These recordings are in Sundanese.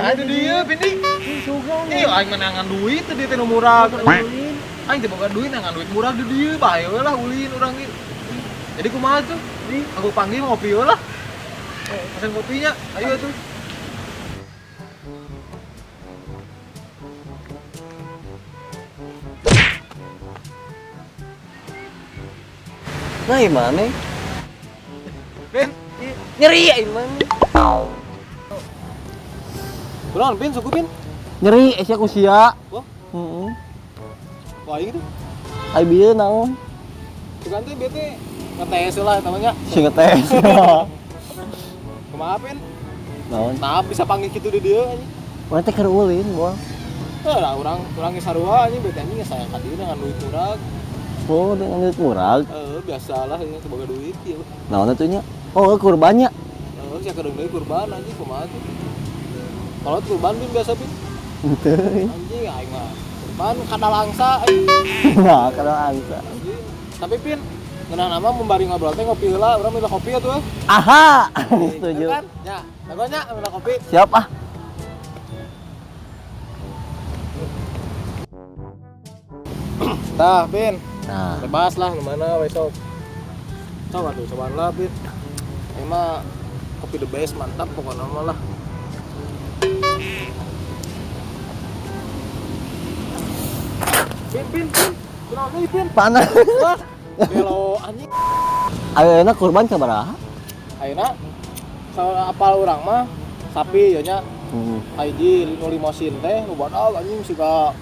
Mana di dieu, Pindi? Ih, aing menangan duit teh di teh nu murah. Aing teh boga duit, nangan duit murah di dieu, bae we lah ulin urang ge. Jadi kumaha tuh? Aku panggil ngopi we lah. Pesen kopinya, ayo tuh. Nah, gimana? Pin, Nyeri ya mana? kunaon Pin, suku Pin? Nyeri sia ku sia. Wah, Heeh. wah aing tuh. Ai bieu naon? Tuh kan teh bete ngetes lah namanya. Si ngetes. Kumaha Pin? Naon? Nah, bisa panggil kitu di dieu anjing. Urang teh keur ulin, boh. Eh, lah urang urang geus sarua anjing bete anjing geus sayang ka dieu dengan duit murah. Oh, dengan duit murah. Eh, biasalah ini teu boga duit ieu. Naon atuh nya? Oh, kurbannya. Eh, sia keur deui kurban anjing kumaha tuh? Kalau kurban Pin biasa Pin. Henteu. Anjing aing mah kurban kadal angsa anjing. Nah, kalau angsa. Anjing. Tapi Pin, ngeunah nama mun bari ngobrol teh ngopi heula, urang minta kopi atuh. Aha, setuju. Kan? Ya, nya minta kopi. Siap ah. Tah, Pin. Nah, Bebas lah mana we sok. Coba tuh, cobaan lah, Pin. Ini mah kopi the best, mantap pokoknya mah lah. Pin, Pin, Pin. Kunaon deui, Pin? Panas. Wah, belo anjing. Ayeuna kurban sabaraha? Ayeuna apal urang mah sapi ya nya. Heeh. Hiji nu limosin teh nu badag anjing siga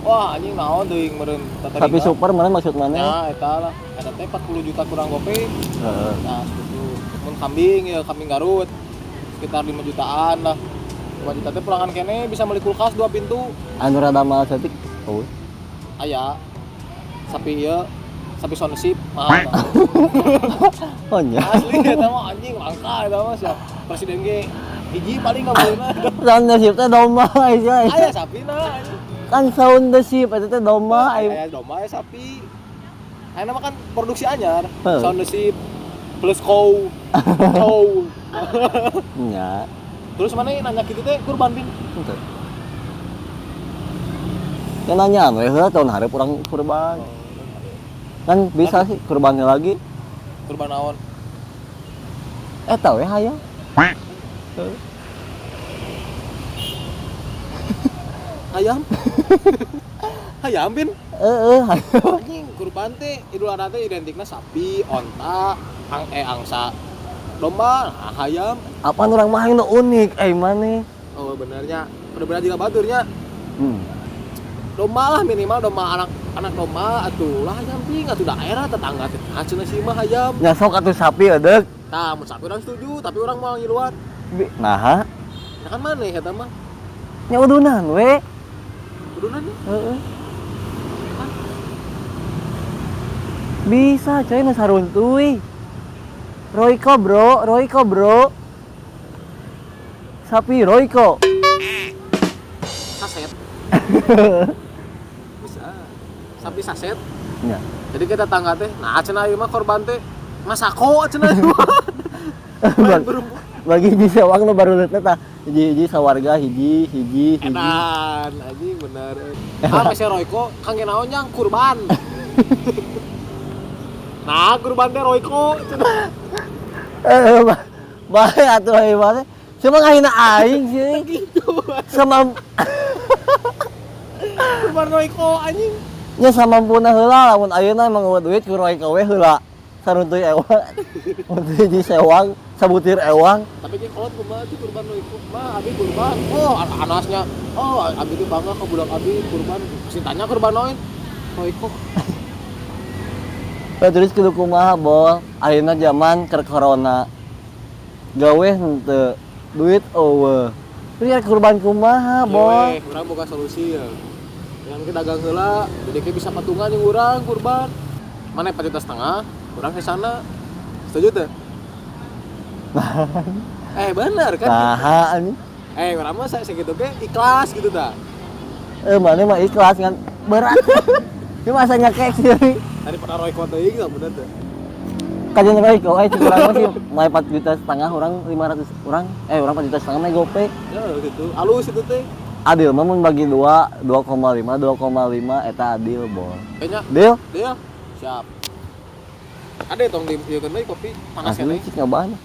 wah anjing naon teuing meureun tatadi. Sapi super mana maksud mana? Ya eta lah. Eta teh 40 juta kurang gope. Heeh. Nah, segitu. Mun kambing ya kambing Garut sekitar 5 jutaan lah. 5 juta teh pulangan kene bisa beli kulkas 2 pintu. Anu rada mahal saeutik. Oh. Aya sapi ieu sapi sonsip mahal. Oh nya. Asli eta mah anjing langka eta mah sia. Presiden ge hiji paling ngabeulna. Sound the sheep teh domba sia. Aya sapina anjing. Kan sound the sheep eta teh domba ai. Aya domba aya sapi. Ayeuna mah kan produksi anyar. Heeh. Sound the sheep plus cow. Cow. Nya. Terus mana nanya gitu teh kurban Pin? Henteu. Ya nanya we heula tahun hareup urang kurban. Kan bisa sih kurbannya lagi. Kurban naon? Eta we hayang. Hayam. Hayam Pin. Heeh, hayam. Anjing kurban teh Idul Adha teh identikna sapi, onta, angsa, domba, nah, hayam. Apaan urang mah nu unik ai maneh. Oh benernya, bener-bener juga baturnya. Domba lah minimal domba anak anak domba atuh lah hayam ping atuh daerah tetangga teh ah cenah sih mah hayam. Nya sok atuh sapi edeuk. Tah mun sapi urang setuju, tapi urang moal ngiluan. Naha? Nah kan maneh eta mah. Nya udunan we. Udunan nih. Heeh. Bisa coy nu saruntuy. Royco bro, Royco bro. Sapi Royco. Saset. Bisa. Sapi saset. Nya. Jadi kita tetangga teh, nah cenah ieu mah korban teh masako cenah ieu mah. Main Bagi hiji sewang nu baru teh tah. Hiji-hiji sawarga hiji hiji hiji. Edan, anjing bener. Ah, masih Royco, kangge naon yang kurban. Nah, kurban teh Royco cenah. Eh, bae atuh ieu mah. Cuma ngahina aing sih. Gitu. Sama Kurban Royco anjing. Nya samampuna heula lamun ayeuna emang eueuh duit ku Royco we heula. Saruntuy ewang. Mun hiji sewang, sabutir ewang. Tapi ge kolot kumaha tuh kurban Royco? Mah abi kurban. Oh, anasnya. Oh, abi tuh bangga ke budak abi kurban. Pasti tanya kurban naon? Royco. Nah, terus kudu kumaha bol? Ayeuna zaman keur corona. Gawe henteu, duit eueuh. Terus ya kurban kumaha bol? Ieu we, urang boga solusi ya. Yang kita dagang heula, jadi ke bisa patungan yang urang kurban. Mana 4,5 juta, urang ke sana. Setuju teh? Eh bener kan? Nah, anjing. Eh urang mah saya segitu ge ikhlas gitu ta. Eh mana mah ikhlas kan berat. Ini masanya kek sih. Daripada Royco teuing enggak bener teh. Kajian baik kok, cik urang mah sih mai 4 juta setengah, urang 500, urang urang 4 juta setengah mai gope. Ya gitu. Alus itu teh. Adil mah mun bagi dua, 2,5 2,5 eta adil, Bol. Kayaknya Deal? Deal. Siap. Ada tong di ieu deui kopi panas Asli keneh. Cik ngabahana.